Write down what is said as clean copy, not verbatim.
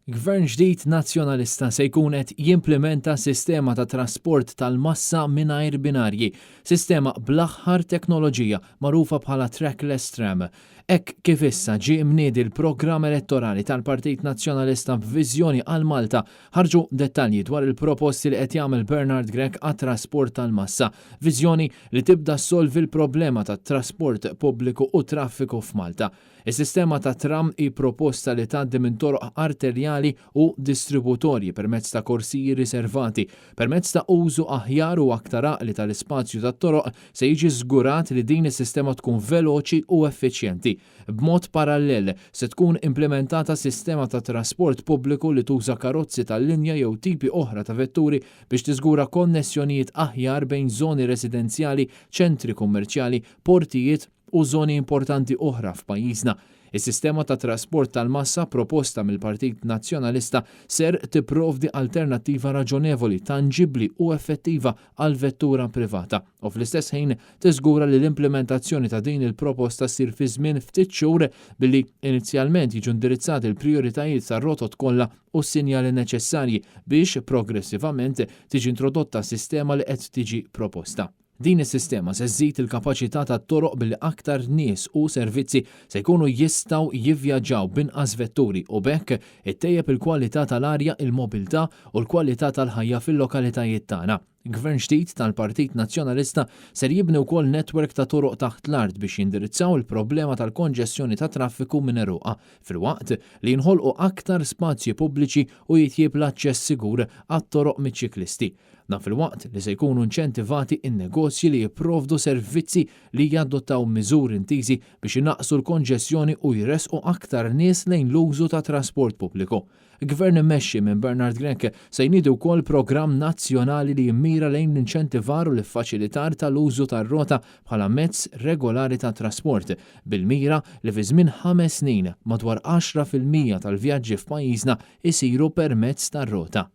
Gvern ġdid Nazzjonalista se jkun qed jimplimenta sistema ta' trasport tal-massa mingħajr binarji, sistema bl-aħħar teknoloġija magħrufa bħala trackless tram. Hekk kif issa ġie mniedi l-programm elettorali tal-Partit Nazzjonalista b'Viżjoni għal Malta, ħarġu dettalji dwar il-proposti li qed jagħmel Bernard Grech għat-trasport tal-massa, viżjoni li tibda ssolvi l-problema tat-trasport pubbliku u traffiku f'Malta. Is-sistema ta' tram hi proposta li tgħaddi minn toroq arterjali u distributorji permezz ta' korsiji riservati. Permezz ta' użu aħjar u aktar għaqli tal-ispazju tat-toroq se jiġi żgurat li din is-sistema tkun veloċi u effiċjenti. B'mod parallel, se tkun implimentata sistema ta' trasport pubbliku li tuża karozzi tal-linja jew tipi oħra ta' vetturi biex tiżgura konnessjonijiet aħjar bejn żoni residenzjali, ċentri kummerċjali, portijiet u żoni importanti oħra f'pajjiżna. Is-sistema ta' trasport tal-massa proposta mill-Partit Nazzjonalista ser tipprovdi alternattiva raġonevoli, tanġibbli u effettiva għall-vettura privata u fl-istess ħin tiżgura li l-implimentazzjoni ta' din il-proposta ssir fi żmien ftit xhur billi inizjalment jiġu indirizzati l-prijoritajiet tar-rotot kollha u s-sinjali neċessarji biex progressivament tiġi introdotta s-sistema li qed tiġi proposta. Din is-sistema se żżid il-kapaċità tat-toroq billi aktar nies u servizzi se jkunu jistgħu jivvjaġġaw b'inqas vetturi u b'hekk ittejjeb il-kwalità tal-arja, il-mobilità u l-kwalità tal-ħajja fil-lokalitajiet tagħna. Gvern ġdid tal-Partit Nazzjonalista ser jibni wkoll netwerk ta' toroq taħt l-art biex jindirizzaw il-problema tal-konġestjoni tat-traffiku minn għeruqha, filwaqt li jinħolqu aktar spazji pubbliċi u jitjieb l-aċċess sigur għat-toroq miċ-ċiklisti. Dan filwaqt li se jkunu inċentivati n-negozji li jipprovdu servizzi li jadottaw miżuri intiżi biex inaqqsu l-konġestjoni u jressqu aktar nies lejn l-użu ta' trasport pubbliku. Gvern immexxi minn Bernard Grech se jniedi wkoll programm nazzjonali li jimmira lejn l-inċentivar u l-iffaċilitar tal-użu tar-rota bħala mezz regolari ta' trasport, bil-mira li fi żmien ħames snin madwar 10% tal-vjaġġi f'pajjiżna jsiru permezz tar-rota.